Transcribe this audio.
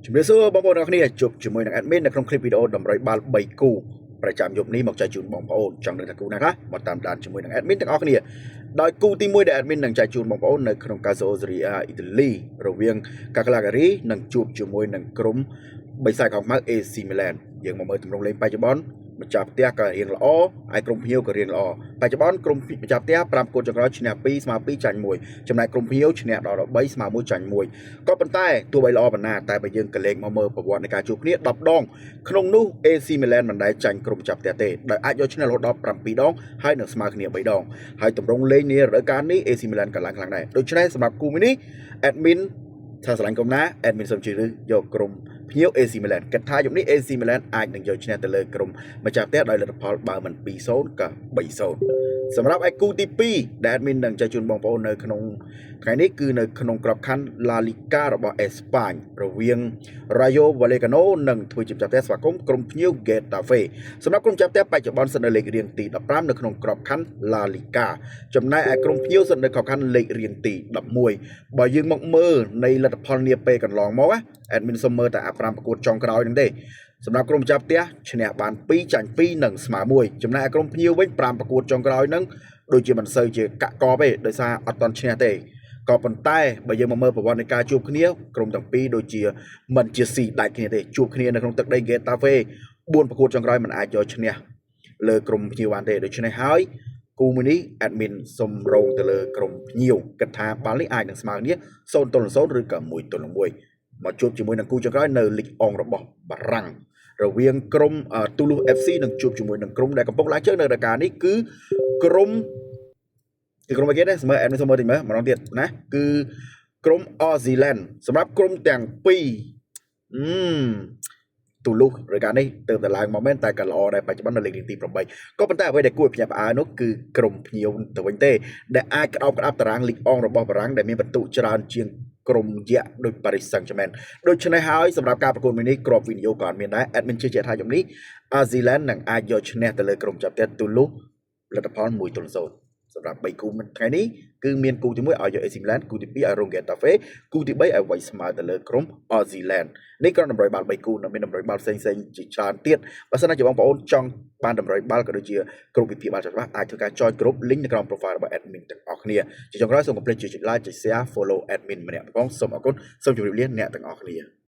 ជំរាបសួរបងប្អូនទាំងអស់គ្នាជួបជាមួយនឹង admin នៅក្នុងคลิปវីដេអូតម្រុយបាល់3គូប្រចាំយប់នេះមកចែកជូនបងប្អូនចង់ដឹងថាគូណាខ្លះមកតាមដានជាមួយនឹង admin ទាំងអស់គ្នាដោយគូទី1ដែល admin នឹងចែកជូនបងប្អូននៅក្នុង Calcio Serie A អ៊ីតាលីរវាង Cagliari និងជួបជាមួយនឹងក្រុមបិសាចខោខ្មៅ AC Milan យើងមកមើលទម្រង់លេងបច្ចុប្បន្នម្ចាស់ផ្ទះក៏រៀងល្អហើយក្រុមភ្ញៀវក៏រៀងល្អបច្ចុប្បន្នក្រុមម្ចាស់ផ្ទះ5គូចុងក្រោយឈ្នះ2ស្មើ2ចាញ់1ចំណែកក្រុមភ្ញៀវឈ្នះដល់13ស្មើ1ចាញ់1ក៏ប៉ុន្តែទោះបីល្អប៉ុណ្ណាតែបើយើងកលេចមកមើលប្រវត្តិនៃការជួបគ្នា10ដងក្នុងនោះ AC Milan មិនដែលចាញ់ក្រុមម្ចាស់ផ្ទះទេដោយអាចយកឈ្នះរហូតដល់7ដងហើយនឹងស្មើគ្នា3ដងហើយទម្រង់លេងនារដូវកាលនេះ AC Milan ក៏ឡើងខ្លាំងដែរដូច្នេះសម្រាប់គូមួយនេះ admin ថាស្រឡាញ់ក្រុមណា admin សូមជឿយកក្រុមភ្ញៀវ AC Milan គិតថាយប់នេះ AC Milan អាចនឹងយកឈ្នះទៅលើក្រុមម្ចាស់ផ្ទះដោយលទ្ធផលបើមិន2-0ក៏3-0សម្រាប់ឯគូទី2ដែល admin នឹងចែកជូនបងប្អូននៅក្នុងថ្ងៃនេះគឺនៅក្នុងក្របខ័ណ្ឌ La Liga របស់អេស្ប៉ាញរវាង Rayo Vallecano និងធ្វើជាម្ចាស់ផ្ទះស្វាគមន៍ក្រុមភ្ញៀវ Getafe សម្រាប់ក្រុមម្ចាស់ផ្ទះបច្ចុប្បន្នស្ថិតនៅលេខរៀងទី15នៅក្នុងក្របខ័ណ្ឌ La Liga ចំណែកឯក្រុមភ្ញៀវស្ថិតនៅក្របខ័ណ្ឌលេខរៀងទី11បើយើងមកមើលនៃលទ្ធផលនាពេលកន្លងមកណា admin សុំមើលតែអា5ប្រកួតចុងក្រោយហ្នឹងទេសម្រាប់ក្រុមម្ចាស់ផ្ទះឈ្នះបាន2ចាញ់2និងស្មើ1ចំណែកឯក្រុមភ្ញៀវវិញ5ប្រកួតចុងក្រោយហ្នឹងដូចជាមិនសូវជាកាក់កបទេដោយសារអត់ទាន់ឈ្នះទេក៏ប៉ុន្តែបើយើងមកមើលប្រវត្តិនៃការជួបគ្នាក្រុមទាំងពីរដូចជាមិនជាស៊ីដាច់គ្នាទេជួបគ្នានៅក្នុងទឹកដី Getafe 4ប្រកួតចុងក្រោយមិនអាចយកឈ្នះលើក្រុមភ្ញៀវបានទេដូច្នេះហើយគូមួយនេះ admin សុំរងទៅលើក្រុមភ្ញៀវគិតថាបាល់នេះអាចនឹងស្មើគ្នា0-0ឬក៏1-1មកជួបជាមួយនឹងគូចុងក្រោយនៅលីកអងរបស់បារាំងរវាងក្រុម Toulouse FC និងជួបជាមួយនឹងក្រុមដែលកំពុងឡើងជើងនៅរដូវកាលនេះគឺក្រុមគឺក្រុមអីគេដែរស្មើ admin សុំមើលតិចមើលម្ដងទៀតណាគឺក្រុម Aussiland សម្រាប់ក្រុមទាំងពីរអឺទូលូសរយកាលនេះទៅតែឡើងមកមែនតែក៏ល្អដែរបច្ចុប្បន្ននៅលេខរៀងទី8ក៏ប៉ុន្តែអ្វីដែលគួរឲ្យភ្ញាក់ផ្អើលនោះគឺក្រុមភ្ញៀវទៅវិញទេដែលអាចក្តោបក្តាប់តារាងលីកអងរបស់បារាំងដែលមានពិន្ទុច្រើនជាងក្រុមយក្សដូច Paris Saint-Germain ដូច្នេះហើយសម្រាប់ការប្រកួតមួយនេះក្របវិនិយោគក៏អត់មានដែរ admin ជឿជាក់ថាជំនេះ Aussiland នឹងអាចយកឈ្នះទៅលើក្រុមចាប់ផ្ទះទូលូសលទ្ធផល1-0សម្រាប់3គូថ្ងៃនេះគឺមានគូទី1ឲ្យយក AC Milan គូទី2ឲ្យរង Getafe គូទី3ឲ្យវាយស្មើទៅលើក្រុម Aussiland នេះក្រុមតម្រុយបាល់3គូនៅមានតម្រុយបាល់ផ្សេងៗជាច្រើនទៀតបើសិនជាបងប្អូនចង់បានតម្រុយបាល់ក៏ដូចជាគ្រប់វិភាគបាល់ច្បាស់អាចធ្វើការ join ក្រុម link នៅក្រោម profile របស់ admin ទាំងអស់គ្នាជាចុងក្រោយសូមកុំភ្លេចចុច like ចុច share follow admin ម្នាក់ផងសូមអរគុណសូមជម្រាបលាអ្នកទាំងអស់គ្នា។